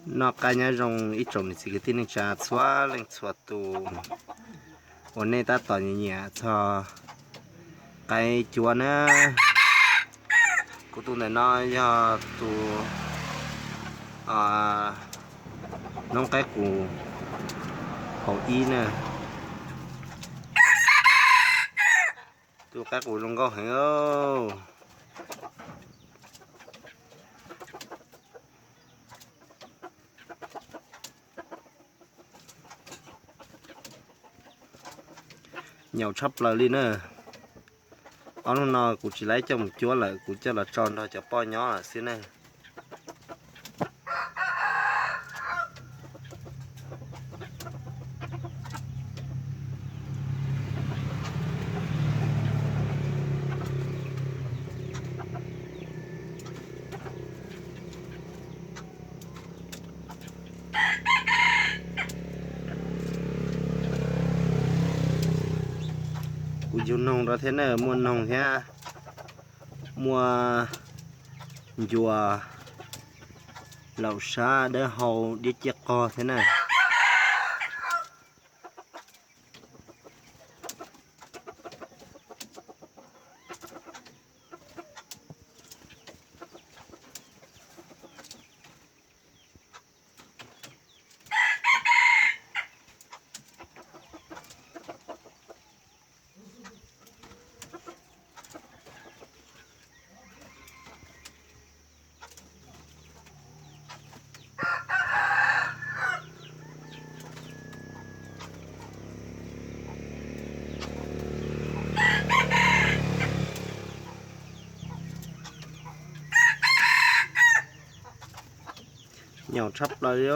Noj qab nyob zoo ib tsoom niam txiv kwv tij neej tsa txhua leej txhua tus uas nej tab tom nyiam nyiam txog qaib cuab na. Kuv tus ntawm no yog tus noob qaib qus hauv ib na. Tus qaib qus zoo nkauj heev. Nyaum tshaj plaws li na. Ob hnub no kuv tsis laib coj mus cuab lawm, kuv coj los tso nrog cov poj nyob lawm xwb ne. Kuv yug noog rau thiab na, muaj noog thiab, muaj ncua, laum sab, dawb hau, diab ciaj qog thiab na. Nyaum tshaj plaws li.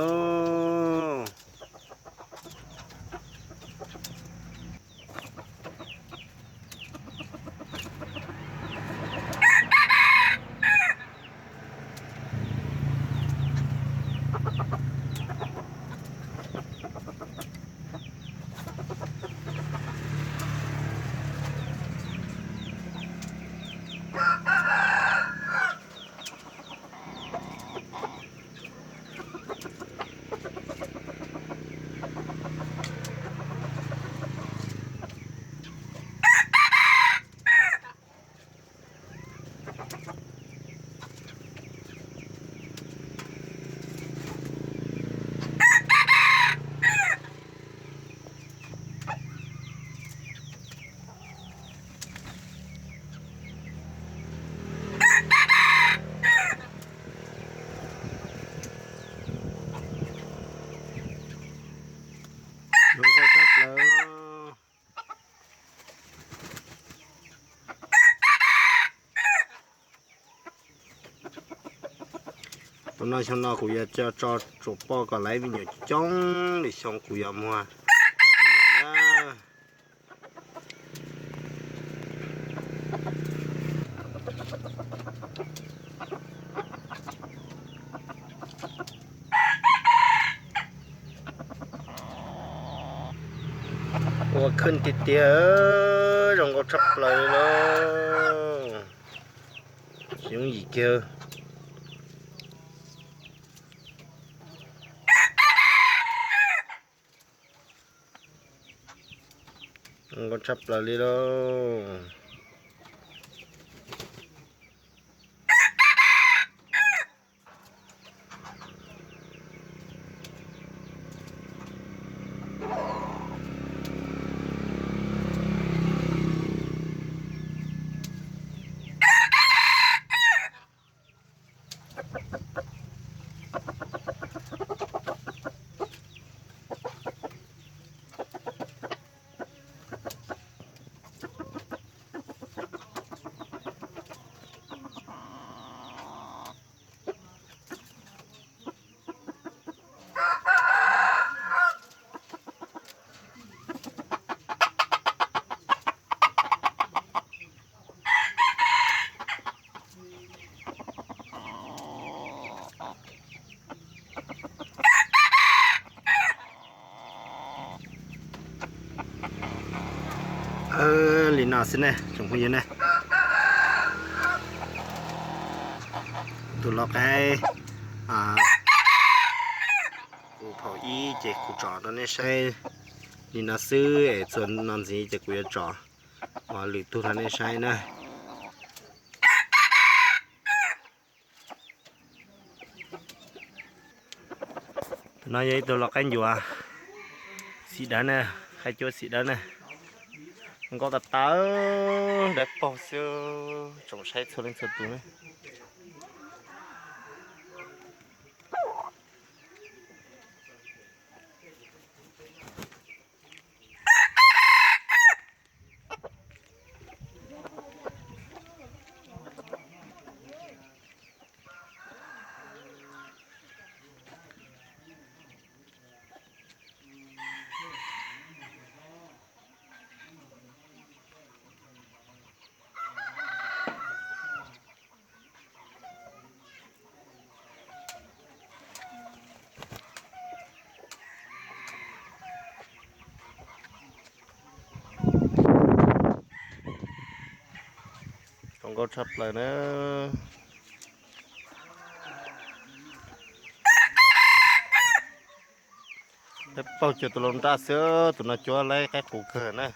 Zoo nkauj tshaj plaws. Tus no xyoo no kuv yuav tso tsuam poj kom laiv me nyuam coob li xyoo kuv yuav muag. Ua khwj tiag tiag, zoo nkauj tshaj plaws li lauj. Tsis yooj yim kiag. Zoo nkauj tshaj plaws li lauj. Li no xwb ne tsoom phooj ywg ne. Tus lau qaib, Ib ces kuv tsom rau nej saib li no xwb es txuas no ntxiv ces kuv yuav tsom ua lwm tug rau nej saib na. No yog ib tug lau qaib ncuav xim dawb na, qaib cuab xim dawb na. Nkauj tas tas, dawb paug xwb, tsoom saib txhua leej txhua tus na. Zoo nkauj tshaj plaws na. Dawb paug cuag tus lau nraj xwb, tus no cuab laib qaib qus kawg na.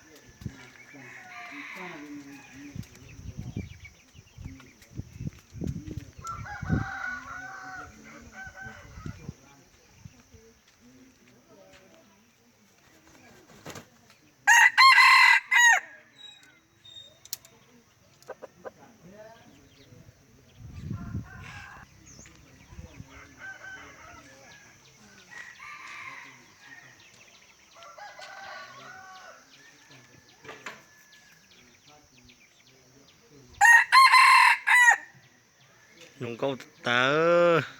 Zoo nkauj tas.